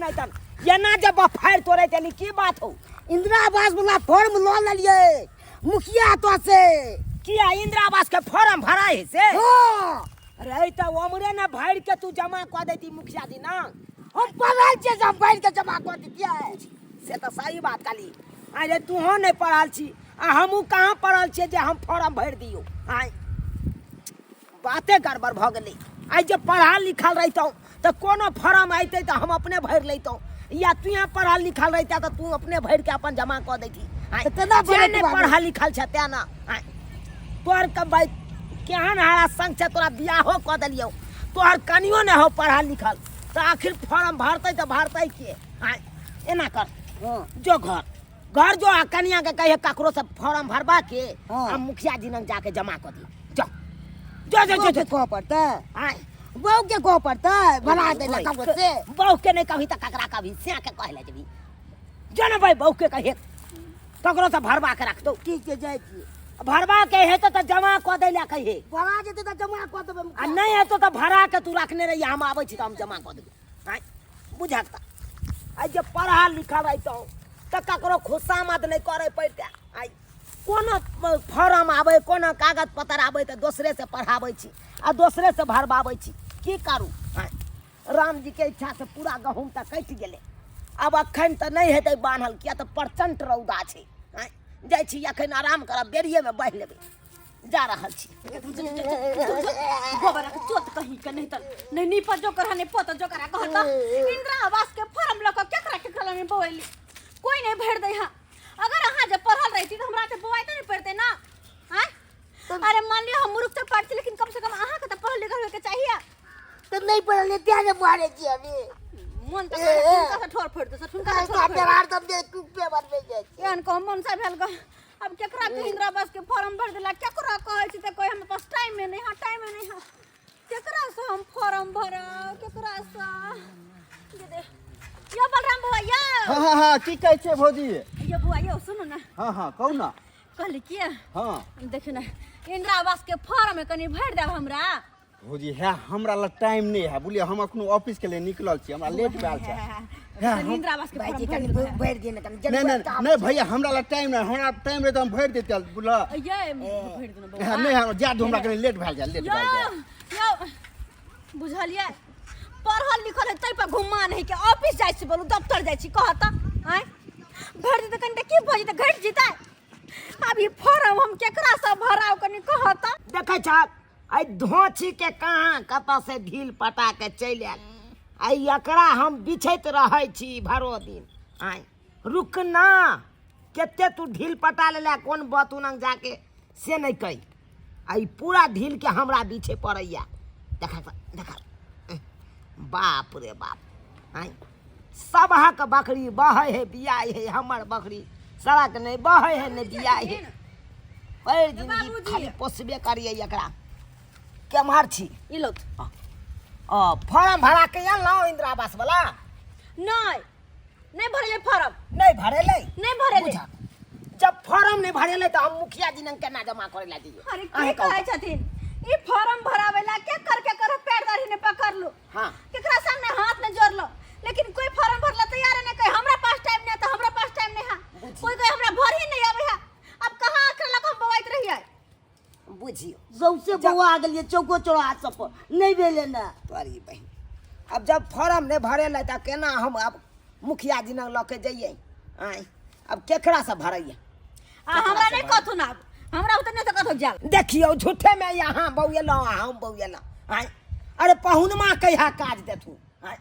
नहि तन एना जे बफारि तोड़ै चली की बात हो इंदिरा आवास वाला फॉर्म लऽ लेलियै मुखिया तो से किया इंदिरा आवास के फॉर्म भराइ है से हाँ अरे तऽ ओमरे ने भरि के तू जमा कऽ दैती मुखिया जी ना हम पढ़ल छियै से हम भरि के जमा कऽ दैतियै से तऽ सही बात कहली अरे तूहो नहि पढ़ल छी आ हमहूँ कहाँ पढ़ल छियै जे हम फॉर्म भरि दियौ आँय बाते गड़बड़ भऽ गेलै आइ जे पढ़ल लिखल रहितहुँ तऽ कोनो फॉर्म अयतै तऽ हम अपने भरि लैतहुँ या तू यहाँ पढ़ल लिखल रहिता तऽ तू अपने भरि के अपन जमा कऽ दैती आँय, तऽ केना जे भरत नहि बाबू? पढ़ल लिखल छै तेँ ने आँय, तोहर के भाई केहन हरा संग छै तोरा बियाहो कऽ देलियौ तोहर कनियो नहि हो पढ़ल लिखल तऽ आखिर फॉर्म भरतै तऽ भरतै के आँय, एना कर हाँ जो घर घर जो आ कनिया के कहिए ककरो से फॉर्म भरबा के हाँ। आ मुखिया जी लग जाके जमा कर दी जो जो जो जो बहू के जो कहऽ पड़तै आय बहू के कहऽ पड़तै भरा दै लए ककरो से बहू के नहीं कभी तऽ ककरा कभी सिया के कहे ले जेबी जो ना भाई बहू के कहिए ककरो से भरबा के रख दो ठीक छै जाइ छियै भरबा के हेतौ तऽ जमा कऽ दै लए कहिए भरा जेतै तऽ जमा कऽ देबै आ नहि हेतौ तऽ भरा के तू रखने रहिए हम आबै छी तऽ हम जमा कऽ देबै आँय बुझक तऽ आइ जे पढ़ल लिखल रहितहुँ तऽ ककरो खुशामद नहि करय पड़ितै आइ कोनो फॉर्म आबै कोनो कागज पत्तर आबै तऽ दोसरेसँ पढ़ाबै छी आ दोसरेसँ भरबाबै छी की करू आँय रामजीके इच्छासँ पूरा गहूँम तऽ कटि गेलै आब एखन तऽ नहि हेतै बान्हल किया तऽ प्रचण्ड रौदा छै आँय जाइ छी एखन आराम करब बेरिएमे बान्हि लेबै जा रहल छी गोबर के चोत कहीं के नहीं त नहीं नीप जो कर नहीं पोत जो कर कहता इंदिरा आवास के फॉर्म लक केकरा केकरा में बोली कोई नहीं भर दे हां अगर अहाँ जे पढ़ल रहती त हमरा के बोआते नहीं पड़ते ना हां अरे मान लियो हम मूर्ख तो पढ़ती लेकिन कम से कम अहाँ के तो पढ़ल लिखल होय के चाहिए तऽ नहि पढ़ल तें ने मारै छियै अभी मन त ठुनका से ठोर फोड़ दे ठुनका से ठोर फोड़ दे। हरदम जे कुप्पे बनबै जाइ छै एहन कह मन से भेल गो अब केकरा के इंदिरा आवास के फॉर्म भर देला केकरा कहै छी तऽ कोई हमरा पास टाइम नहीं है टाइम नहीं है केकरा से हम फॉर्म भरब केकरा से ये दे यो बलराम बुआ यो हाँ हाँ हाँ की कहै छियै भौजी यो बुआ यो सुनू ना हाँ हाँ कहू ना कहली की हाँ देखियौ ना इंदिरा आवास के फॉर्म कनि भरि देब हमरा भौजी है हमरा लग टाइम नहीं है बुझलियै हम अखनो ऑफिस के लिए निकलल छी हमरा लेट भेल छै है, हम- इंदिरा आवास के भाईजी फॉर्म कनि भरि देब भरि दिअ ने कनि नहीं जरूरत नहीं काम नहीं भैया हमरा लग टाइम नहीं हमरा टाइम रहे तो हम भरि देते बुझल ये भरि देना बौआ हाँ, नहीं हम जा दू हमरा कनि लेट भेल जाय लेट यो भेल जाय यो बुझलियै पढ़ल लिखल है तै पर घुमा नहीं के ऑफिस जाइ छी बोलू दफ्तर जाइ छी कहत आँय भरि देतै कनि तऽ की भऽ जेतै घटि जेतै अभी फॉर्म हम केकरा से भराउ कनि कहत देखै छहक एहि धोछीके कहाँ कतऽ से ढील पटा के चलि आयल आइ एकरा हम बिछैत रहै छी भरो दिन आइ रुक ना कते तू ढील पटा लेला कोन बत उनंग जाके से नहि कही आ ई पूरा ढील के हमरा बिछे पड़ैया देखा देखा बाप रे बाप आइ सबहक बकरी बहै है बियाइ है हमर बकरी सड़क नहि बहै है नहि बियाइ है भरि जिंदगी बाबूजी। खाली पोसबे करियै एकरा केम्हर छी ई लो ओ फॉर्म भरा के अनलहुँ इंदिरा आवास वाला नहीं नहीं भरेले फॉर्म नहि भरेलै नहीं भरेले बुझा जब फॉर्म नहि भरेलै तऽ हम मुखिया जी लग केना जमा करै लए जइयै अरे अहें की कहू कहै छथिन ई फॉर्म भरावेला के कर के कर पैर दाढ़ी ने पकड़ लो हाँ। केकरा सामने हाथ ने जोड़ लो लेकिन कोई फॉर्म भरला तैयार नहीं कोई हमरा पास टाइम नहीं है तो हमरा पास टाइम नहीं है कोई कोई हमरा भर ही नहीं आवे है अब कहाँ आखिर लग हम बवाइत रहिए बुझियौ सौंसे बौआ गेलियै चौको चौराहा सब पर नहि भेलै ने तोरी बहिन अब जब फॉर्म नहि भरेलै तऽ केना हम अब मुखिया जी लग लऽ के जइयै आँय अब केकरासँ भरैयै आ हमरा नहीं कहथुन आब हमरा उतने नहीं तो कथो जाल देखियौ झूठेमे यहाँ बौएलहुँ आ हम बौएलहुँ आँय अरे पहुनमा कहिया काज देथुन आँय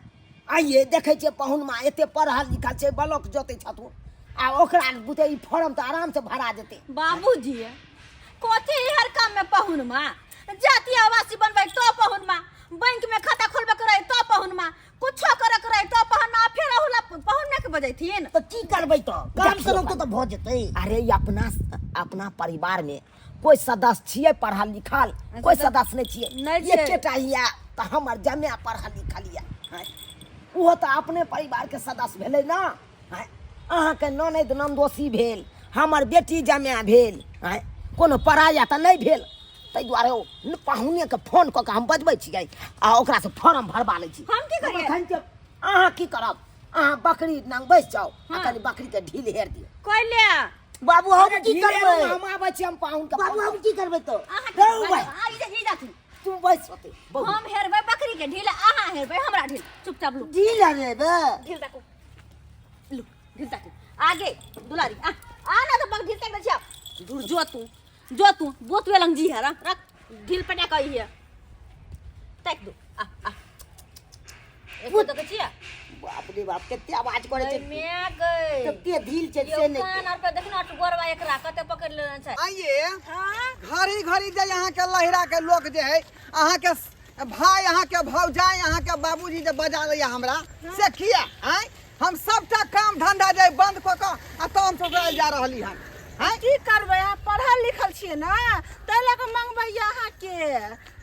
आइए देखै छियै पहुनमा एते पढ़ल लिखल छै ब्लॉक जोतै छथुन आ ओकरा बुते ई फॉर्म तऽ आरामसँ भरा जेतै बाबूजी कथी हर काम में पहुन माँ जाति आवासी बनबै तो पहुन माँ बैंक में खाता खोलबे के रहे तो पहुन माँ कुछो करे के रहे तो पहुन माँ फिर अहुला पहुन ने के बजैथिन तऽ की करबै तऽ काम देखियौ करब तऽ भऽ जेतै अरे ई अपना अपना परिवार में कोई सदस्य छियै पढ़ल लिखल कोई सदस्य नहि छियै नहि छियै। एकेटा यऽ तऽ हमर जमाए पढ़ल लिखल यऽ आँय। ओहो तऽ अपने परिवारके सदस्य भेलै ने आँय। अहाँके ननैद ननदोसी भेल हमर बेटी जमाए भेल आँय कोनो पराया तऽ नहि भेल ताहि दुआरे ओ पाहुनेके फोन कऽ कऽ हम बजबै छियै आ ओकरासँ फॉर्म भरबा लै छी हम की करियै? अखन के अहाँ की करब अहाँ बकरी नंग बैस जाउ आ हाँ। कनि बकरी के ढील हेर दियौ। कैले बाबू हम अरे की ढील हेरू, करबै? हम आबै छी, हम पाहुन के बाबू हम की करबै तो? अहाँ रौ भाई। आ ई जा ई जाथुन। तू बैस होते। हम हेरबै बकरी के ढील, अहाँ हेरबै हमरा ढील। चुपचाप लू। ढील हेरबै? ढील ताकू, लू ढील ताकू। आगे दुलारी आ आ ना तो बक ढील ताक दे छिया। दूर जो तू, जो तू बोत वेलंग जी है रख ढील पटा कही है ताक दो। आ आ एको तो छिया। बाप रे बाप, कते आवाज करे छै। मैं गई कते ढील छै यो से नहि। कान आर पे देखना गोरवा एकरा कते पकड़ लेने छै। आइए घड़ी घड़ी जे अहाँ के लहिरा के लोक जे है, अहाँ के भाई, अहाँ के भौजाई, अहाँ के बाबूजी जे बजा लैया हमरा से किया? आँय हम सबटा काम धंधा जे बंद कऽ कऽ आ तब हम ससुराल जा रहली हन। आँय की करबै, अहाँ पढ़ल लिखल छियै ने ताहि लऽ कऽ मंगबैया अहाँके,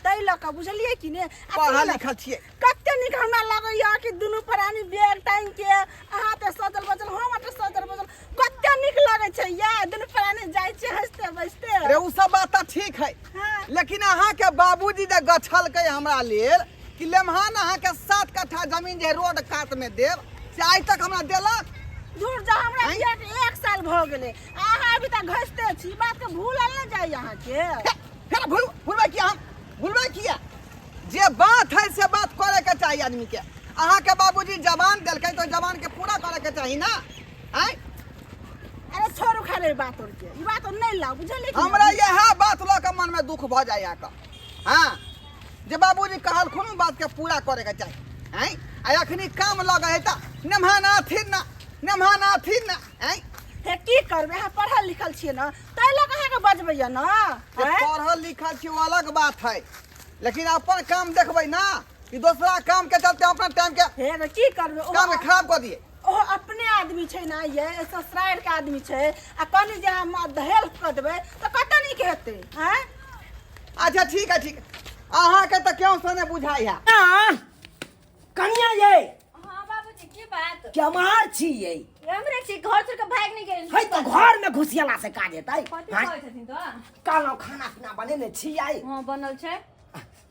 ताहि लऽ कऽ बुझलियै कि ने? आ पढ़ल सुनू ने, लिखल छियै। कते नीक हमरा लगैया कि दुनू प्राणी बैग टांगि के, अहाँ तऽ सजल बजल, हम तऽ सजल बजल, कते नीक लगै छै या दुनू प्राणी जाइ छियै हँसते बजते। रे उ सब बात तऽ ठीक है, हाँ। लेकिन अहाँ के बाबूजी जे गछलकै हमरा लेल कि लेमहान अहाँ के 7 कट्ठा जमीन जे रोड कात में देब, से आइ तक हमरा देलक? झूठ जा, हमरा आँय? बियाह के 1 साल भऽ गेलै, अहाँ अभी तक घसते छी, ई बात के भूलल नहि जाइ अहाँके। हे, फेर भूलबै किया हम? भूलबै किया? जे बात है से बात करे के चाही आदमी के। अहाँ के बाबूजी जवान देलकै तो जवान के पूरा करे के चाही ना। आँय? अरे छोड़ू खाली बात और के, ई बात नहीं लाओ, बुझलियै कि हमरा नहि? इएह बात लऽ के मन में दुख भऽ जाइया कऽ। हाँ, जे बाबूजी कहलखुन ओ बात के पूरा करे के चाही। आँय? आ अखनी काम लगे है तऽ नेम्हान अथिन ना, नेम्हान अथिन ना। आँय? हे की करबै, अहाँ पढ़ल लिखल छियै ने ताहि लऽ कऽ अहाँके बजबैया ने। जे आँय? पढ़ल लिखल छी ओ अलग बात है, लेकिन अपन काम देखबै ना कि दोसरा काम के चलते अपना टाइम के हे तऽ की करबै, ओहो काम के खराब कऽ दिए। ओहो अपने आदमी छै ने, ये ससुराल के आदमी छै, आ कनि जे हम हेल्प कऽ देबै तऽ कतऽ नीक हेतै। आँय? अच्छा ठीक है, ठीक है, अहाँके तऽ केओ से नहि बुझाइ है। कनिया ये। हाँ बाबूजी की बात? केमार छी ये? हमरे छी, घर छोड़ के भागि नहि गेल। है तऽ घर में घुसियला से काज हेतै? कथी हाँ? कहै छथिन तऽ? कहलहुँ खाना पीना बनेने छी आइ? हाँ बनल छै।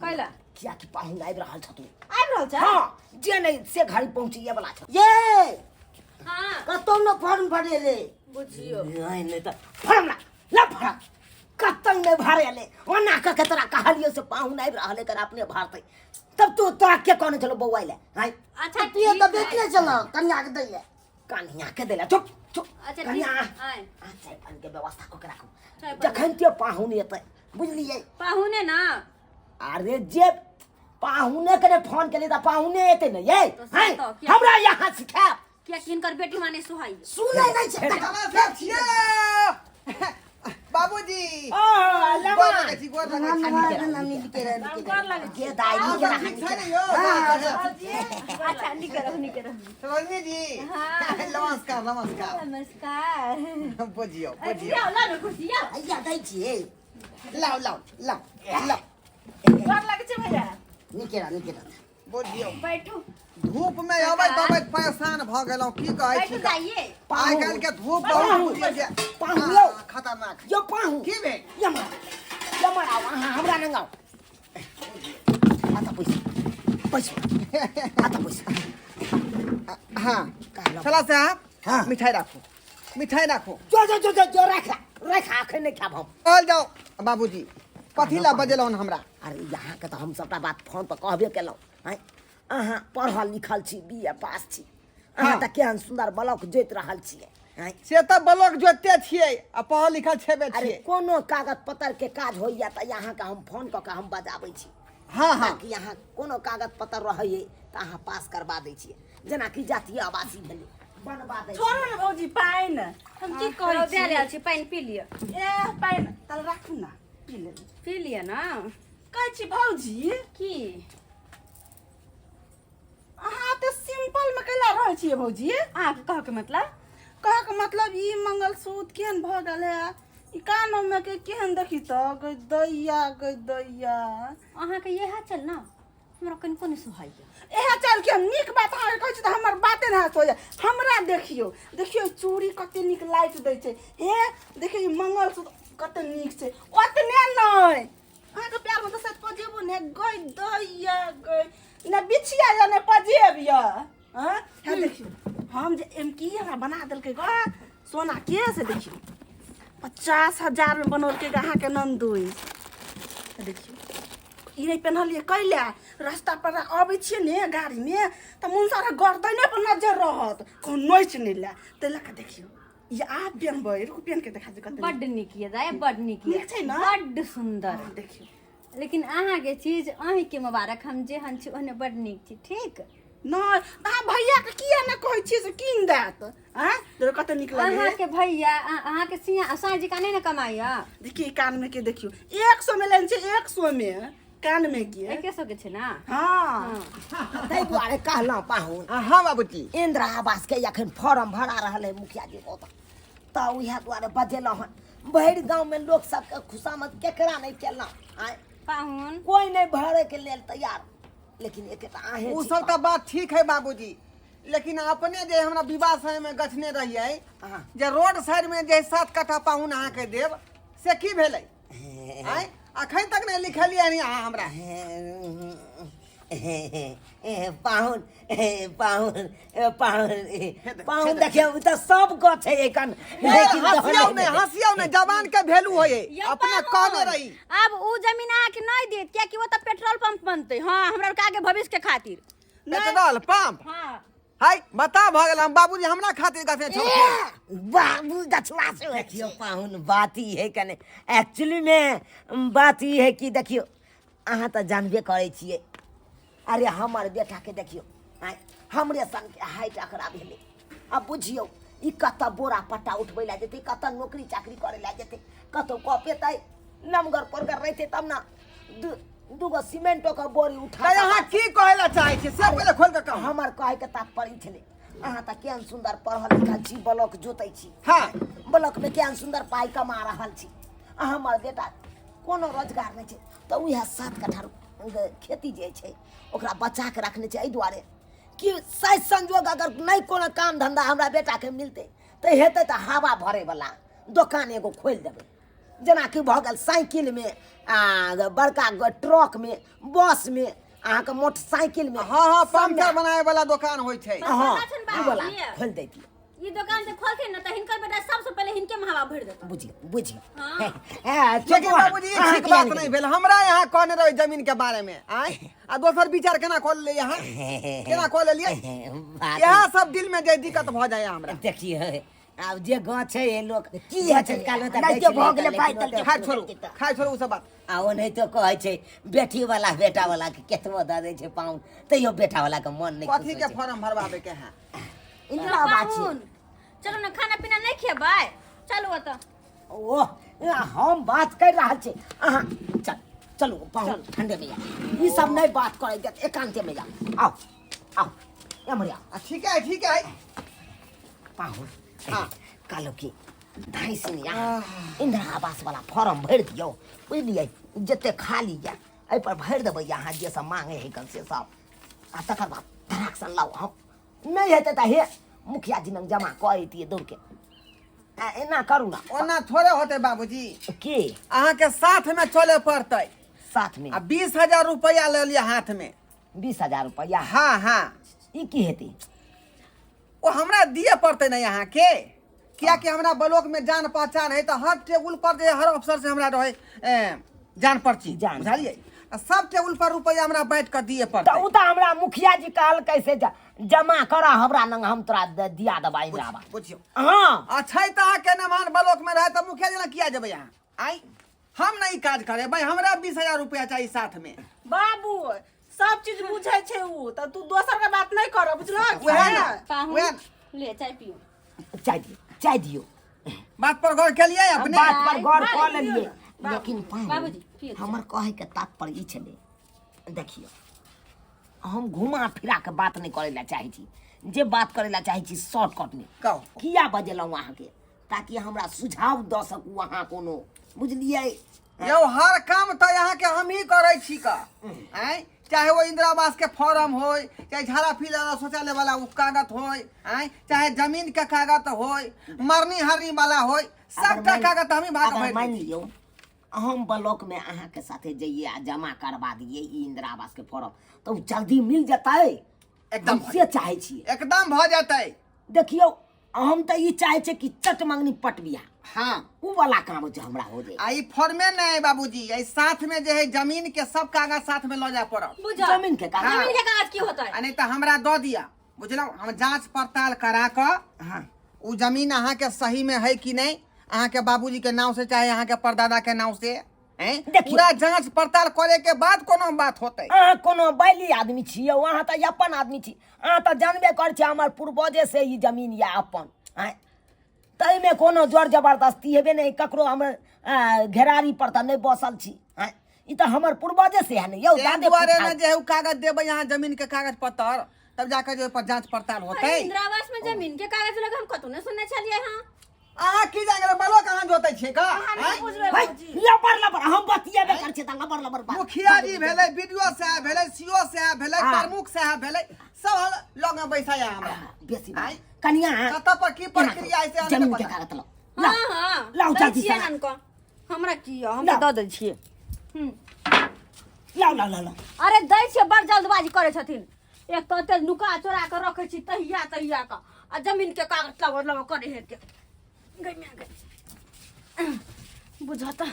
कैला? कियाकि पाहुन आबि रहल छथुन। आबि रहल छै? हाँ, जे नहि से घड़ी पहुँचिए वाला छै। ये हाँ। कतौ न फॉर्म भरेले। बुझियो। नहीं नहीं तऽ फॉर्म ला, ला फॉर्म। कतौ नहि भरेले, ओना कऽ के तोरा कहलियौ से पाहुन आबि रहल है, अपने भरतै। तब तू तोरा के कहने छलौ बौआइ ले? हाँ? अच्छा, तू तऽ ठीक है। बेचने छलौ कनिया के दै ले। कनिया के दै ले, चुप चुप। अच्छा, ठीक। कनिया, आय। आ, चाय पानी के व्यवस्था कऽ के राखू। चाय पानी। जखन ते पाहुन एतै, बुझलियै? पाहुने ना? अरे जे पाहुने के फोन केलियै तऽ पाहुने एतै ने ये। तो से हाँ? तऽ किया- हमरा यहाँ सिखायब? किया कि हिनकर बेटी माने सुहाई। सुनै नहि छै। नमस्कार छियै बाबूजी। ओ, लमा। गोर लगै छी, गोर लगै छी। गोर लगै छी। गे दाइ, अहाँ नीक सब रहा, ठीक नीक छै ने रहा। यौ? अच्छा नीक रहू, नीक रहू। सरोजिनी जी। हाँ। नमस्कार, नमस्कार। नमस्कार। बुझियौ, बुझियौ। आउ, लाउ ने कुर्सी, आउ। हैया दै छियै। लाउ, लाउ, लाउ, लाउ। गोर लगै छै भैया। नीके रह, नीके रह। बुझियौ। बैठू। धूप में अबैत अबैत परेशान भऽ गेलहुँ, की कहै छी? बैठू जाइए। आइ काल्हि के धूप बहुत बुझियौ जे पाहुन यौ। हाँ, खतरनाक। यौ पाहुन। की भेल? यमर, यमर आउ, अहाँ हमरा नंग आउ। आता पैसा, पैसा, आता पैसा। हाँ। कहलहुँ। छला साहब, हाँ। मिठाई राखू, मिठाई राखू। जो जो जो जो जो राख, राख, अखन नहि खायब हम। कहल जाओ बाबूजी, कथी ला बजेलहुँ हमरा? अरे यहाँ के तऽ हम सबटा बात फोन पर कहबे केलहुँ। आँय, अहाँ पढ़ल लिखल छी, बी ए पास छी अहाँ, हाँ। तऽ केहन सुन्दर ब्लॉक जोति रहल छियै। आँय? से तऽ ब्लॉक जोतिते छियै आ पढ़ल लिखल छेबे अरे छियै। कोनो कागज पत्तर के काज होइया तऽ अहाँके हम फोन कऽ के हम बजाबै छी। हाँ, हाँ। ताकि अहाँ कोनो कागज पत्तर रहैये तऽ अहाँ पास करबा दै छियै, जेनाकि जातीय आवासीय भेलै बनबा दै छियै। छोड़ू ने भौजी पानि। हम की कहै छी? दए छी पानि पी लिअ। ए पानि तल राखू ने, पी लेबै। पी लिअ ना। कहै छी भौजी। की? अहाँ तऽ सिंपल में कैला रहै छियै भौजी? अहाँके कहके मतलब? कहके मतलब ई मंगलसूत्र केहन भऽ गेल है, ई कानमे के केहन देखी तऽ गै दैया, गै दैया। अहाँके इएह चल ना, हमरा कनिको नहि सोहाइया। इएह चल के हम नीक बात अहाँके कहै छी तऽ हमर बाते नहि सोहाइया। हमरा देखियौ, देखियौ चूड़ी कते नीक लाइट दै छै। हे देखियौ ई मंगलसूत्र कते नीक छै। ओतने नहि, अहाँके प्यारमे तऽ शायद पजेबो नहि गै दैया, गै ने बिछिया या ने पजेब या। हाँ हे देखियौ हम जे एम की हमरा बना देलकै ग सोना के से देखियौ 50,000 में बनौलकै ग अहाँके ननदोइ। हे देखियौ ई नहि पेन्हलियै कैला रास्ता पर अबै छियै ने गाड़ीमे तऽ मुनसारा गर्दने पर नजर रहत कहूँ नोचि नहि लए, ताहि लऽ कऽ देखियौ ई आब पेन्हबै। रुकू पेन्ह के देखा दियौ कते बड्ड नीक ये दाइ, बड्ड नीक ये। नीक छै ने? बड्ड सुन्दर। हाँ, देखियौ। लेकिन अहाँके चीज अहीँके मुबारक, हम जेहन छी ओहने बड्ड नीक छी। ठीक नहि तऽ अहाँ भैयाके किया नहि कहै छियै से कीन देत? आँय देखियौ कते नीक लगैए। अहाँके भैया अहाँके सिया साँझ का नहि ने कमाइया। देखियौ ई कानमे के देखियौ 100 में लेने छै, 100 में कानमे के 100 के छै ना? हाँ। ताहि दुआरे कहलहुँ पाहुन। हाँ बाबूजी। इंदिरा आवास के अखन फॉर्म भरा रहल है मुखिया जी ओतऽ, तऽ उएह दुआरे बजेलहुँ हन। भरि गाँवमे लोक सबके खुशामद केकरा नहि केलहुँ आँय, पाहुन कोइ नहि भरैके लेल तैयार, लेकिन एकेटा अहें ओ छी सब तऽ बात ठीक है बाबूजी, लेकिन अपने जे हमरा विवाह समय में गछने रहियै हाँ। जे रोड साइड में जे 7 कट्ठा पाहुन अहाँके देब, से की भेलै? आँय अखन तक नहि लिखलियै हन अहाँ हमरा। पाहुन पाहुन पाहुन पाहुन देखियौ ई तऽ सब गछ है एखन, लेकिन हँसियौ नहि, हँसियौ नहि, जवान के वैल्यू होय यौ अपने पाहुन, कहने रही। आब उ जमीन अहाँके नहि देत कियाकि ओ तऽ पेट्रोल पंप बनतै। हाँ हमरा आरके आगे भविष्य के खातिर। Petrol pump? हाँ। हाय बता भऽ गेल हम बाबूजी हमरा खातिर गछने छौ। बाबू गछवा से देखियौ पाहुन बात ई है कने एक्चुअली में बात ई है कि देखियौ अहाँ तऽ जानबे करै छियै, अरे हमर बेटाके देखियौ आँय हमरे सनके हाइट अकरा भेलै। आब बुझियौ ई कतऽ बोरा पट्टा उठबै लए जेतै, कतऽ नौकरी चाकरी करै लए जेतै, कतौ कऽ पेतै? नमगर परगर रहितै तब ने दूगो सीमेंटो के बोरी उठा। तऽ अहाँ की कहै लए चाहै छियै से पहिले खोलि कऽ कहू। हमर कहैके तात्पर्य ई छलै अहाँ तऽ केहन सुन्दर पढ़ल लिखल छी, ब्लॉक जोतै छी। हाँ। ब्लॉक में केहन सुन्दर पाइ कमा रहल छी, आ हमर बेटा कोनो रोजगार नहि छै, तऽ उएह 7 कट्ठा खेती जे छै ओकरा बचा के रखने छै एहि दुआरे कि शायद संजोग अगर नहि कोनो काम धंधा हमरा बेटाके मिलतै तऽ हेतै तऽ हवा भरैवला दोकान एगो खोलि देबै, जेनाकि भऽ गेल साइकिलमे आ बड़का ट्रकमे बसमे अहाँके मोटरसाइकिलमे। हाँ हाँ सबमे। पंचर बनाए वाला दोकान होइ छै। हाँ पता छनि ई वाला बाबूजी? खोलि दैतियै। ई दोकान जे खोलथिन ने तऽ हिनकर बेटा सबसे पहिले हिनके में हवा भरि देतनि। बुझियौ बुझियौ। हाँ। हे, चुप लेकिन अहाँ- बाबूजी ई अहाँ ठीक किया बात नहि नहीं भेल, हमरा यहाँ कहने रहे जमीन के बारे में आय आ दोसर विचार केना कऽ लेलियै अहाँ, केना कऽ लेलियै? बात इएह सब दिल में जे दिक्कत भऽ जाए हमरा। देखियौ आब जे गाछ छै लोक की है छै काल्हि तऽ नहि गछि भऽ गेलै लेतै, पाइ लेकिन देलकै। खाइ छोड़ू, खाइ छोड़ू ओ सब बात। आ ओनाहितो कहै छै बेटी वाला बेटा वाला के केतबो दऽ दै छै पाहुन तैयो बेटा वाला के मन नहि खुश कथी होइ के छै। फॉर्म भरवाबे के है? इंदिरा आवास छै। पाहुन चलू ने खाना पीना नहि खेबै, चलू ओतऽ। ओह हम बात कर रहल छी अहाँ चल चलू पाहुन ठंडे में जाओ, ई सब नहीं बात करे देत, एकांते में जाओ। आओ आओ एम्हर आओ। आ ठीक है ठीक है पाहुन। हाँ। कहलहुँ कि धाइसिन यहाँ इंदिरा आवास वाला फॉर्म भरि दियौ, बुझलियै? जते खाली यऽ एहिपर भरि देबै अहाँ, जे सब मांगे है कन से सब, आ तकर बाद धराक सन लाउ। हम नहि हेतै तऽ हे मुखिया जी लग जमा कऽ अइतियै दौड़के। आ एना करू ना। ओना थोड़े होतै बाबूजी। के अहाँके साथ में चले पड़तै। साथ में? आ 20,000 रुपया ले लिअ हाथ में। 20,000 रुपया? हाँ हाँ। ई की हेतै? ओ हमरा दिए पड़तै ने अहाँके, कियाकि हमरा ब्लॉक में जान पहचान है तऽ हर टेबुल पर जे हर अफसर से हमरा रहे जान पर्ची, जान। बुझलियै? आ सब टेबुल पर रुपया हमरा बांटि कऽ दिए तऽ पड़तै। ओ तऽ हमरा मुखिया जी कहलकै से जमा कर हमरा लग, हम तोरा दिया देबा इंदिरा आवास। बुझियौ। हाँ। अच्छा तऽ अहाँके नमान ब्लॉक में रहे तऽ मुखिया जी लग किया जेबै अहाँ? आँय हम नहीं काज करेबै, हमरा 20,000 रुपया चाही साथ में। बाबू सब चीज बुझै छै उ, तऽ तू दोसर के बात नहीं कर, बुझलहक? वएह ने, पाहुन, वएह ने। ले चाय पियो। चाय दियौ, चाय दियौ। बात पर गौर केलियै अपने? बात पर गौर कऽ लेलियै, लेकिन पाहुन, बाबूजी, पियौ चाय। हमर कहै के तात्पर्य ई छलै, देखियौ हम घुमा फिरा के बात नहीं करै लए चाहै छी, जे बात करै लए चाहै छी शॉर्टकट में। कहू। किया बजेलहुँ अहाँके? ताकि हमरा सुझाव दऽ सकू अहाँ कोनो, बुझलियै? यौ हर काम तऽ अहाँके हमही करै छी का आँय, चाहे वो इंदिरा आवास के फॉर्म होय, चाहे झाड़ा फिरा वाला शौचालय वाला वो कागज होय, आँय चाहे जमीन के कागज होय, मरनी हरनी वाला होय, अगर सबटा कागज तऽ हमही भाग अगर भरि मानि दै छी। लियौ हम ब्लॉक में अहाँके साथे जइए आ जमा करवा दिए ई इंदिरा आवास के फॉर्म, तऽ ओ जल्दी मिल जेतै? एकदम हम से चाहै छियै। एकदम भऽ जेतै। देखियौ, हम तऽ ई चाहै छियै कि चट मंगनी पट बियाह। हाँ। उ वाला काम जे हमरा हो जाए। आ ई फॉर्मे नहि बाबूजी, एहि साथ में जे है जमीन के सब कागज साथ में लऽ जाय पड़त। बुझल। जमीन के कागज? जमीन के कागज की होतै? आ नहि तऽ हमरा दऽ दिअ, बुझलहुँ? हम जांच पड़ताल करा कऽ हाँ। उ जमीन अहाँके सही में है कि नहीं, अहाँके बाबूजी के नाम से चाहे अहाँके परदादा के नाम से, हैं? देखियौ। पूरा जांच पड़ताल करे के बाद कोनो बात होतै। अहाँ कोनो बैली आदमी छी यौ, अहाँ तऽ अपन आदमी छी। अहाँ तऽ जानबे करै छी हमर पूर्वजे से ई जमीन यऽ अपन, आँय? ताहिमे कोनो जोर जबरदस्ती हेबे नहि ककरो। हमर घेरारी पर तऽ नहि बसल छी, आँय? ई तऽ हमर पूर्वजे से है ने यौ। ताहि दादे दुआरे पुरखा। ने जे है उ कागज देबै अहाँ, जमीन के कागज पत्तर, तब जाके जे ओहि पर जांच पड़ताल होतै। अरे, इंदिरा आवास में जमीन के कागज लगे हम कतौ नहि सुनने छलियै हँ। अहाँ की जान गेलै, बलोक अहाँ जोतै छियै का? अहाँ नहि आँय? बुझबै है, भौजी। लबर लबर हम बतियेबे करै छियै तऽ लबर लबर बात। मुखिया जी भेलै, बीडीओ साहब भेलै, सीओ साहब भेलै, हाँ। प्रमुख साहब भेलै, सब लग में बैसाया हमरा। बेसी बात। आँय? कनिया, कतऽ पर की प्रक्रिया है से अहाँके जमीन के पता। कागज लाउ। हाँ हाँ। लाउ दै जल्दी छियै से। आन कऽ। हमरा की यऽ, हम लाउ। तऽ दऽ दै छियै। लाउ लाउ लाउ लाउ। अरे दै छियै, बड़ जल्दबाजी करै छथिन। एक तऽ ओते नुका चोरा कऽ रखै छी तहिया तहिया कऽ, आ जमीन के कागज लबर लबर करै हेतै। गै माय गै, बुझऽ तऽ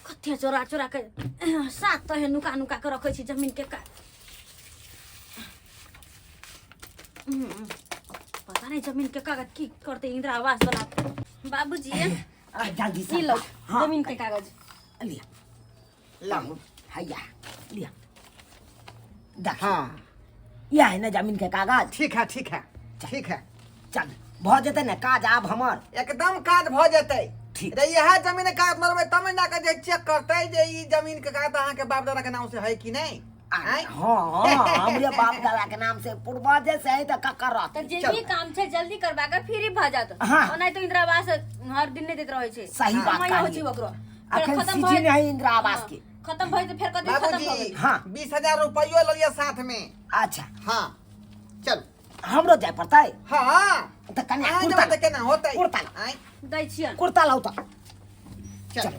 कते चोरा चोरा के सात तहे नुका नुका के रखै छी जमीन के कागज। पता नहीं जमीन के कागज की करते इंदिरा आवास वाला बाबूजी। आ, जल्दी से। ई लो। हाँ, जमीन के कागज। लिया। लाउ। हैया लिया, देख। हाँ। यह है ना जमीन के कागज? ठीक है, ठीक है, ठीक है। चल, भऽ जेतै ने काज आब हमर? एकदम काज भऽ जेतै। ठीक। रे इएह जमीन के कागज मरबै तब ने जाके जे चेक करतै जे ई जमीन के कागज अहाँके बाप दादा के नाम से है कि नहीं। आँय? हाँ, हमरे बाप दादा के नाम से पूर्वजे से है तऽ ककर तऽ रहतै? जे भी काम छै जल्दी करबा के फ्री भऽ जात। हाँ। ओनाहि तऽ इंदिरा आवास हर दिन नहि दैत रहै छै। सही बात समय होइ कहलियै। छै ओकरो। फेर अखन खतम भऽ सीजन है इंदिरा आवास के। खतम भऽ जेतै, फेर कते खतम भऽ बाबूजी। गेल। हाँ। 20,000 रुपयो लऽ लिअ साथ में। अच्छा। हाँ, चल। हमरो जाय पड़तै? हाँ। तऽ कनिया अहाँ कुर्ता जेबै तऽ केना होतै? कुर्ता लाउ। आँय? दै छियनि। कुर्ता लाउ तऽ। चल। चल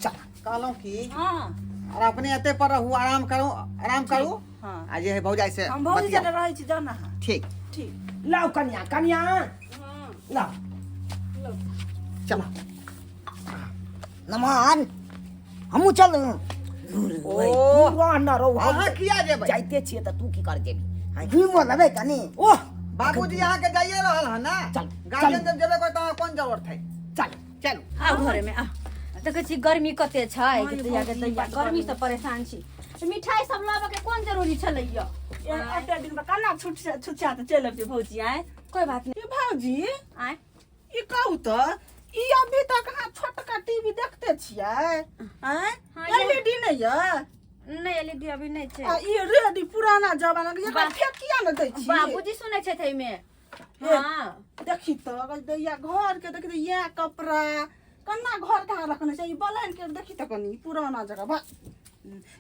चल। कहलहुँ की, हाँ। और अपने एते पर रहू, आराम करू, आराम करू। हाँ। आ जे है भौजाई से हम भौजी बतियाउ। जने रहै छी, जाउ ने अहाँ। ठीक। ठीक। लाउ कनिया, कनिया। हाँ। लाउ। चलो। नमन, हमहूँ चलू। ओ। रह न रहो हम। अहाँ किया जेबै? जाइते छियै तऽ तू की कर जेबी? आँय? घुमो लेबै कनी। ओह। बाबूजी अहाँके जाइए रहल हन ने? चल, गार्जियन चल। जब जेबै कोइ तऽ अहाँ कोन जरूरत है? चल। चलू। आउ घरे में आ। देखै छी गर्मी कते छै। हाँ, के तैया के भौजी, तैया बड गर्मी से परेशान छी। मिठाई सब लाबऽ के कोन जरूरी छलैया? एते दिन पर केना छुट छुछा तऽ चलि अबियै भौजी? आँय? कोई बात नहीं। ये भौजी। आँय? ई कहू तऽ, ई अभी तक अहाँ छोटका टीवी देखते छियै? आँय? हाँ, ये- एलईडी नहि यऽ? नहि, एलईडी अभी नहि छै। आ ई रेडी पुराना जमाना के, एकरा बा- फेकिया ने दै छी। बाबूजी सुनै छथि एहिमे। हे। हाँ। देखी तऽ अगर दैया घर के देखी तऽ इएह कपड़ा केना घर कहाँ रखने छै। ई बलैन के देखी तऽ कनी पुराना जगह भा।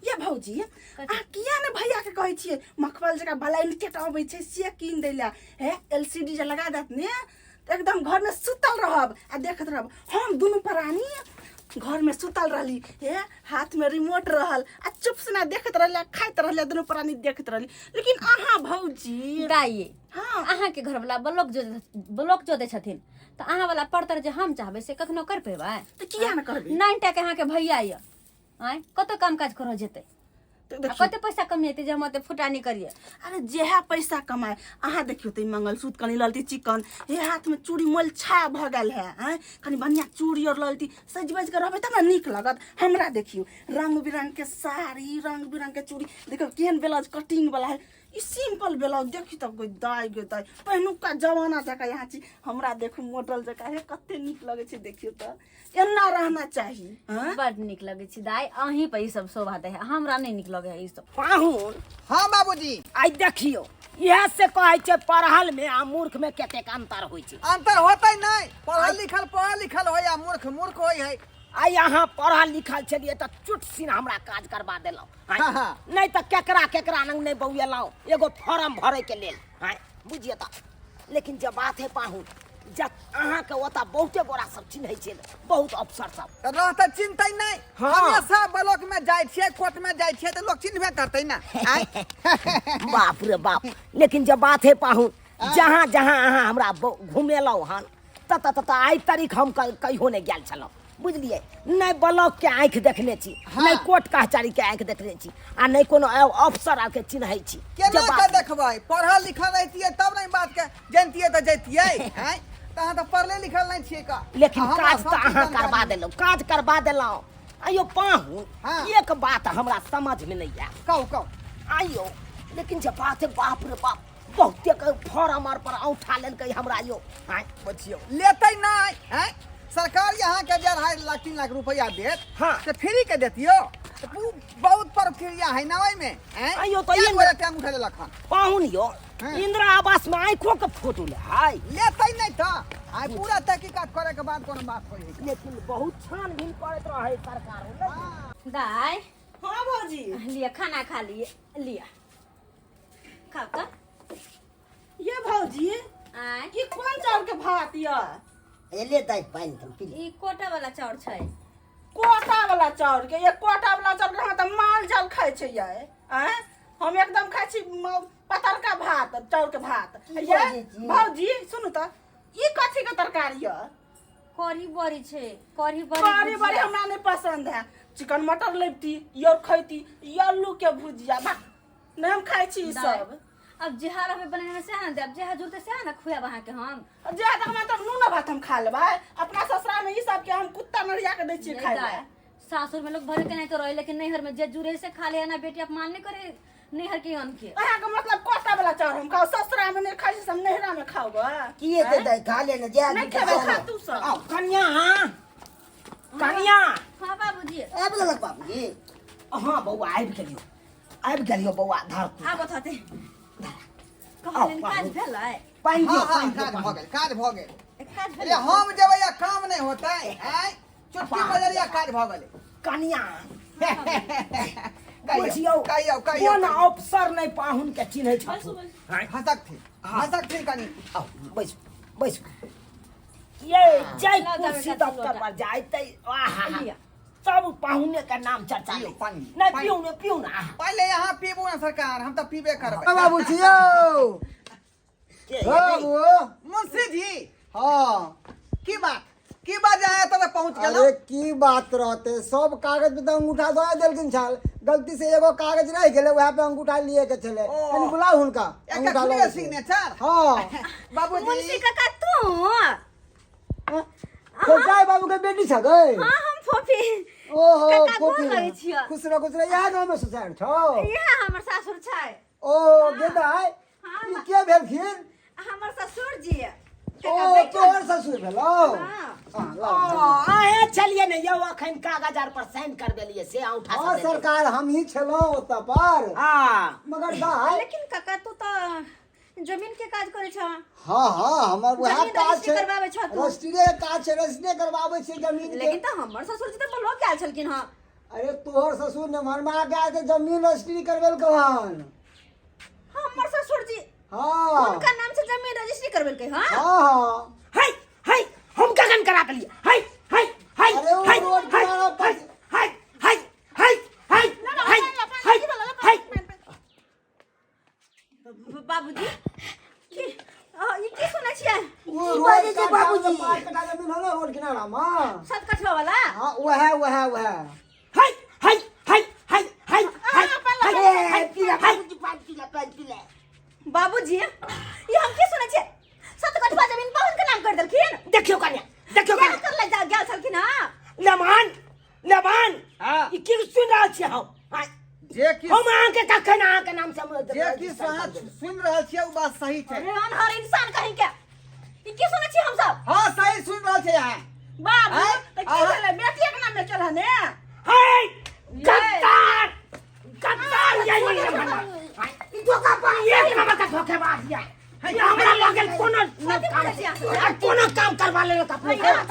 ये भौजी, अहाँ किया ने भैया के कहै छियै मखमल जकाँ ब्लैंकेट अबै छै से कीन दै लए? हे, एलसीडी जे लगा देत ने तऽ एकदम घरमे सुतल रहब आ देखैत रहब। हम दुनू प्राणी घरमे सुतल रहली, हे, हाथमे रिमोट रहल आ चुप सना देखैत रहली आ खाइत रहली आ दुनू प्राणी देखैत रहली। लेकिन अहाँ भौजी। दाइ। हाँ। अहाँके घरवला ब्लॉक जो ब्लॉक जोतै छथिन तऽ अहाँ वाला परतर जे हम चाहबै से कखनो कर पेबै? तऽ किया ने करबै? नाइन टा के अहाँके भैया यऽ, आँय, कतऽ काम काज करऽ जेतै? तऽ आ देखियौ, कते पैसा कमेतै जे हम ओते फुटानी करियै? अरे जेहा पैसा कमाए, अहाँ देखियौ तऽ ई मंगलसूत्र कनि लऽ लेती चिकन, हे, हाथमे चूड़ी मोल छा भऽ गेल है। आँय, कनि बढ़िआँ चूड़ी आओर लऽ लेती, सजि बजि कऽ रहबै तब ने नीक लगत। हमरा देखियौ, रंग बिरंग के साड़ी, रंग बिरंग के चूड़ी, देखियौ केहन ब्लाउज कटिंग वाला है। ई सिंपल ब्लाउज देखी तब, गई दाइ गे दाइ, पहिनुका जमाना जकाँ यहाँ छी। हमरा देखू, मॉडल जकाँ हे, कते नीक लगै छै। देखियौ तऽ एना रहना चाही। हाँ? बड नीक लगै छै दाइ, अहीं पर ई सब शोभा दै है, हमरा नहि नीक लगै है ई सब। पाहुन। हाँ बाबूजी। आइ देखियौ, इएह से कहै छै पढ़ल में आ मूर्ख में कतेक अंतर होइ छै। अंतर होतै नहि? पढ़ल लिखल पढ़ल लिखल होय आ मूर्ख मूर्ख होय है। आइ अहाँ पढ़ल लिखल छलियै तऽ चुट सिन हमरा काज करबा देलहुँ। आँय? हाँ, हाँ। नहि तऽ केकरा केकरा लग नहि बौएलहुँ एगो फॉर्म भरैके लेल। आँय, बुझिए तऽ। लेकिन जे बात है पाहुन, जब अहाँके ओतऽ बहुते गोरा सब चिन्है छै बहुत अफसर सब तऽ रहतै चिन्हतै नहि। हाँ। हमेशा ब्लॉक में जाइ छियै, कोर्ट में जाइ छियै तऽ लोक चिन्हबे करतै ने। आँय? बाप रे बाप, लेकिन जे बात है पाहुन, जहाँ जहाँ अहाँ हमरा घुमेलहुँ हन ततऽ ततऽ आइ तारीख हम कहियो नहि गेल छलहुँ, बुझलियै? नहि ब्लॉक के आँखि देखने छी, नहि कोर्ट कचहरी के आँखि देखने छी, आ नहि कोनो अफसर आरके चिन्है छी। केना जे के बात देखबै? पढ़ल लिखल रहितियै तब ने ई बात के जनितियै तऽ जैतियै। आँय, तऽ अहाँ तऽ पढ़ले लिखल नहि छियै का। लेकिन आ हमरा काज सब तऽ चीज अहाँ जानकारी करबा देलहुँ, काज करबा देलहुँ। आइयो पाहुन, हाँ। एक बात हमरा समझ में नहीं आयल। कहू कहू। आइयो लेकिन जे बात है, बाप रे बाप, बहुते के फॉर्म आर पर औंठा लेलकै हमरा यो। आँय? बचियौ, लेतै नहि। आँय, सरकार यहाँ के जे 2.5 लाख 3 लाख रुपया देत, हाँ। से फ्री के देतियो? तऽ बहुत प्रक्रिया है ना ओहिमे। आँय? आइयो तऽ कए इंद्र गोरे टांग उठा लेलक हन? पाहुन यो, हाँ। इंदिरा आवास में आँखो के फोटो ले हाय लेतै नहि तऽ आइ पूरा तहकीकात करे के बाद कोनो बात होई है। लेकिन बहुत छानबीन करैत रहे सरकार नहि? दाय। हाँ भौजी। लिअ खाना खा लिए, लिअ खाउ तऽ। ये भौजी, आँय? ई कोन चाउर के भात यऽ? एले दाइ पानि हम पी ले। ई कोटा वाला चाउर छै। कोटा वाला चाउर के? ये कोटा वाला चाउर के हम तऽ माल जाल खाइ छै ये। आँय, हम एकदम खाइ छी पतरका भात, चाउर के भात। की ये बजै छी? भौजी सुनू तऽ, ई कथी के तरकारी यऽ? कढ़ी बड़ी छै, कढ़ी बड़ी। कढ़ी बड़ी भुजिया। हमरा नहि पसंद है। चिकन मटर लेबती यो खैती, ये आलू के भुजिया, बा नहि हम खाइ छी ई दाइ, सब। अब जेहा रहबै बनेने सएह ने देब, जेहा जुड़तै सएह ने खुआएब अहाँके हम। जेहा तक मतलब नून भात हम खा लेबै। अपना ससुरा में ई सब के हम कुत्ता नरिया के दै छियै नहीं खाइ लए। दाइ, सासुर में लोग भरे के नहीं तो रहे, लेकिन नैहर में जे जुड़े से खा ले ना बेटी, अपमान नहीं करे नैहर के अन्न के। अहाँके मतलब कोटा वाला चाउर हम खाउ, ससुरा में नहि खाइ छी, हम नैहरा में खाउ ग। की हेतै दाइ, खा ले ने जे नहि खेबै, खा तू सब। आउ कन्या, कन्या। हाँ बाबूजी। आबि गेलक बाबूजी? हाँ बौआ, आबि गेलियो, आबि गेलियो बौआ, धर तू। आबत होते कहलिन काज भेलै? पानि दियौ। हाँ हाँ पानि दियौ। काज भऽ गेल, काज भऽ गेल। काज अरे भेलै। हम जेबै आ काम नहि होतै? आँय, चुटकी बजलिया काज भऽ गेलै। कन्या, कहियौ, बुझियौ, कहियौ कहियौ। कोन अफसर नहि पाहुन के चिन्है छथुन। हँसकथिन हँसकथिन कनि। आउ बैसू बैसू। ये जय लऽ जाबै कुर्सी काजू दफ्तर लोटा। पर जाइते आहा, लिअ। सब पाहुने के नाम चर्चा पियौ, नहीं। पानि, नहीं पानि। पियू ने, पियू ना। पहिले यहाँ पीबू ने सरकार, हम तऽ पीबे करबै। बाबू छियौ। के बाबू। मुंशी जी। हाँ। की बात, की बात जे अहाँ एतऽ तक पहुँच गेलहुँ? अरे की बात रहते, सब कागज पे तऽ अंगूठा दऽ देलखिन छल, गलती से एगो कागज रहि गेलै, वएह पे अंगूठा लिए के छलै। ओ। कनि बुलाउ हुनका। एकटा अंगूठा खुले लऽ के। सिग्नेचर। हाँ। बाबूजी। मुंशी काका तू? फोटाई बाबू के बेटी छ गई? हाँ हम फोफी। ओहो। काका, गोर फोफी। लगै छियौ। खुश रह, खुश रह। इएह गाँव में ससुराल छौ? इएह हमर सासुर छै। ओ गेदाय, हाँ। ई के भेलखिन? हमर ससुर जी। ओ तोहर ससुर भेलौ? हाँ। हाँ, ओ लाउ, लाउ। अहें छलियै ने यौ, अखन कागज आर पर साइन करबेलियै से औंठा हाँ सब देलियै। सरकार, हम ही छलहुँ ओतऽ पर। हाँ। मगर दाय, लेकिन काका तू तऽ जमीन के काज करै छह। हाँ हाँ, हमर वएह जमीन काज रजिस्ट्री छै। करबाबै छह तू? रजिस्ट्रीए के काज छै, रजिस्ट्रीए करबाबै छै जमीन के। लेकिन तऽ हमर ससुर जी तऽ ब्लॉक गेल छलखिन हँ। अरे तोहर ससुर ने मरमा के आके जमीन रजिस्ट्री करबेलकौ हन। हमर ससुर जी? हाँ। हुनका नाम से जमीन रजिस्ट्री करबेलकै? हाँ हाँ हाँ। हाय हाय, हम कखन करा देलियै? हाय हाय हाय। अरे ओ हाय रोड हाय किनारा पर हाय हाय हाय हाय हाय हाय हाय। बाबूजी की ई की सुनै छियै? ओ की रोड बाजै छै काटा बाबूजी? 5 कट्ठा जमीन हो ने रोड किनारा में, 7 कठवा वाला? हाँ, वएह वएह वएह। हाय हाय हाय हाय हाय हाय हाय ए, हाय पीला हाय। बाबूजी, पानि पीला, पानि पीला। बाबूजी, ई हम की सुनै छियै? 7 कठवा जमीन पाहुन के नाम कर देलखिन? देखियौ कन्या, देखियौ क्या कन्या। कर ले जा गेल छलखिन? हाँ। Le Mans Le Mans. हाँ। ई की सुनि रहल छियै हम? आँय, जे कि हम अहाँके कखन अहाँके नाम से हम जे किछु अहाँ सुनि रहल छियै ओ बात सही छै। अरे अनहर इंसान कहीं के, ई की सुनै छियै हम सब? हाँ, सही सुनि रहल छै अहाँ। बाबू, आँय? तऽ की भेलै? बेटिए के नाम में केलहन ने? हाय, गद्दार गद्दार, यही लेमान ई धोखा पा एक नंबर का धोखेबाज ये। ये हमरा लगल कोनो न काम आ कोनो काम करवा लेलक अपने के। अहाँ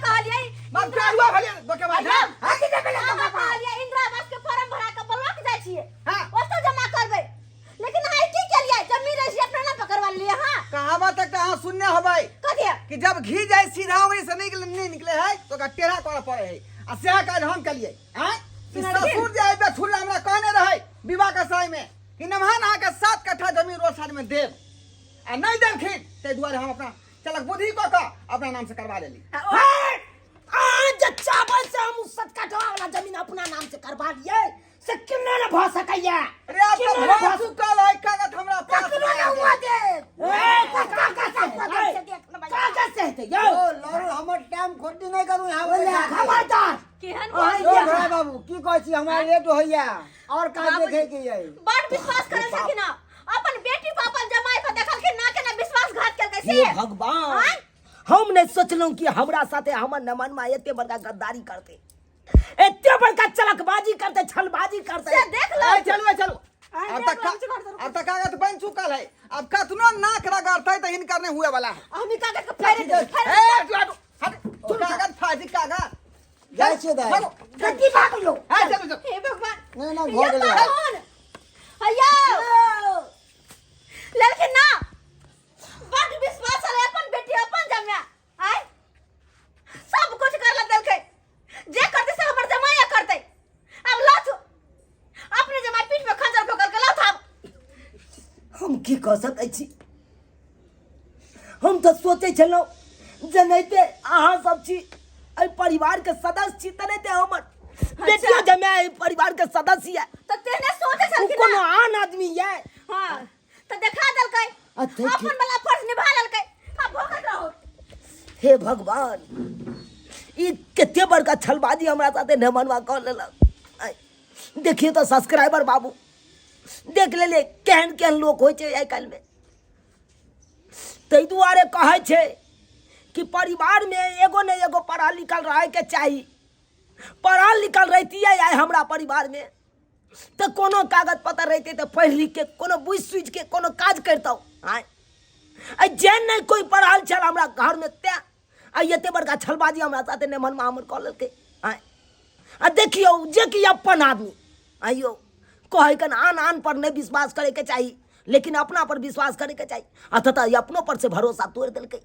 कहलियै बाप चारुआ भेलियै धोखेबाज। अहाँ कहलियै इंदिरा आवास के फॉर्म भरा के ब्लॉक जाइ छियै, हाँ। ओतऽ जमा करबै, लेकिन अहाँ ई की केलियै? जमीन रजिस्ट्री अपना नाम पर करवा लेलियै? हाँ। कहावत एकटा अहाँ सुनने होबै। पड़े है तो ओकरा टेढ़ा करऽ पड़े है आ सएह काज हम केलियै आँय ई ससुर जे है बेथुल्ला हमरा कहने रहै विवाह के समय में कि नमहन अहाँके 7 कट्ठा जमीन रोड साइड में देब आ नहि देलखिन, ताहि दुआरे हम अपना चलक बुद्धि कऽ कऽ अपना नाम से करवा लेली। हे! अहाँ जे चाहबै से हम 7 कट्ठा वाला जमीन अपना नाम से करवा लियै, से केना ने भऽ सकैया? अरे आब केना तऽ ने भऽ भऽ चुकल है, कागज हमरा पास ककरो मे ने आबि हुआ गेल। देब। ए, कागज से देख लेबै। कागज से हेतै यौ? ओ लड़ू, हमर टाइम खोटी नहि करू यहाँ बैठा के। खबरदार! केहन अहाँ यौ भोला बाबू, की कहै छी, हमरा लेट होइया और काज बाबूजी, देखे के यै। बड़ विश्वास करै छलखिन हँ अपन बेटी पर, अपन जमाई पर। देखलखिन ना केना विश्वासघात केलकै से? हे भगवान! आँय? हम नहि सोचलहुँ कि हमरा साथे हमर नमनमा एते बड़का गद्दारी करते, एते बड़का चलकबाजी करते, छलबाजी करते। से देख लो। ए, चलू, ए, चलू। आँय, अब देख तक लो, हम घर से। अब तक कागज बन चुकल है, अब कतनो नाक रगड़तै तऽ हिनकर नहि हुए वाला है। हम ई कागज के फाड़ि देबै, फाड़ि। ए, हटू, हटू, हटू। कागज फाजी कागज। जाइ छियै दाइ। भागो। कथी भागलो? ए, चलू, चलू। हे भगवान! नहि, नहि, ये भऽ गेलै। पागल! हयौ लड़की ना, बड विश्वास है अपन बेटी अपन जमाया। आय सब कुछ कर ला देलकै, जे करते से हमर जमाया करते। अब लाथ अपने जमाई पीठ पे खंजर ठोकर के लाथ आब। हम की कऽ सकै छी? हम तऽ सोचै छलहुँ जेनाहिते अहाँ सब छी, एहि परिवारके सदस्य छी, तेनाहिते हमर बेटियो जमाय एहि परिवारके सदस्य यऽ। तऽ तेने सोचे ओ छलखिन कोनो ना। आन आदमी यऽ? हाँ, तऽ देखा देलकै। अच्छा, ठीक। अपन वाला फर्ज निभा लेलकै, अब भोगत रहो। हे भगवान, ई कते बड़का छलबाजी हमरा साथे नेमनवा कऽ लेलक। आइ, देखियौ तऽ सब्सक्राइबर बाबू, देख लेलियै केहन केहन लोक होइ छै आइ काल्हिमे। ताहि दुआरे कहै छै कि परिवारमे एगो ने एगो पढ़ल लिखल रहैके चाही। पढ़ल लिखल रहितियै आइ हमरा परिवारमे तऽ कोनो कागज पत्तर रहितै तऽ पढ़ि लिखके कोनो बुझि सुझिके कोनो काज करितहुँ। आँय, आ जे नहि कोइ पढ़ल छल हमरा घरमे, तेँ आइ एते बड़का छलबाजी हमरा साथे नेमनमा हमर कऽ लेलकै। आँय, आ देखियौ जे कि अपन आदमी आइयो कहै कन आन आन पर नहि विश्वास करैके चाही, लेकिन अपना पर विश्वास करैके चाही। अतः अपनो पर से भरोसा तोड़ि देलकै।